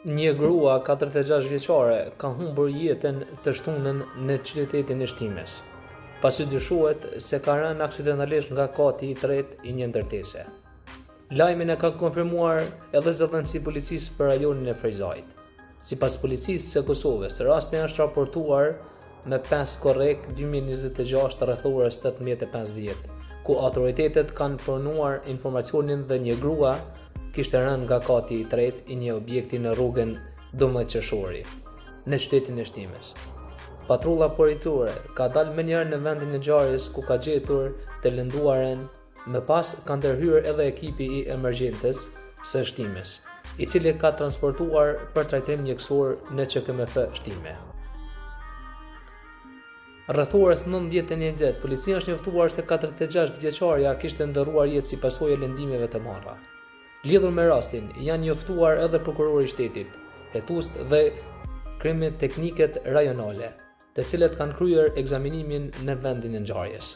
Një grua 46 vjeçare ka humbur jetën të shtunën në qytetin e Shtimes, pasi dyshohet se ka rënë aksidentalisht nga kati i tretë i një ndërtese. Lajmin e ka konfirmuar edhe zëdhënësi i policisë për rajonin e Ferizajt. Sipas policisë së Kosovës, rasti është raportuar me 5 korrik 2026 rreth orës 18:50, ku autoritetet kanë pranuar informacionin dhe një grua kishte rënë nga kati i tretë i një objekti në rrugën 12 Qershori, në qytetin e Shtimes. Patrulla policore ka dalë menjëherë në vendin e ngjarjes ku ka gjetur të lënduarën Më pas ka ndërhyrë edhe ekipi i emergjencës së Shtimes, i cili ka transportuar për trajtim mjekësor në QKMF Shtime. Rreth orës 19:20, policia është njoftuar se 46 vjeçarja kishte ndërruar jetë si pasojë e lëndimeve të marra. Lidhur me rastin, janë njoftuar edhe prokurori i shtetit, hetuesit dhe krimitekniket rajonale, të cilët kanë kryer ekzaminimin në vendin e ngjarjes.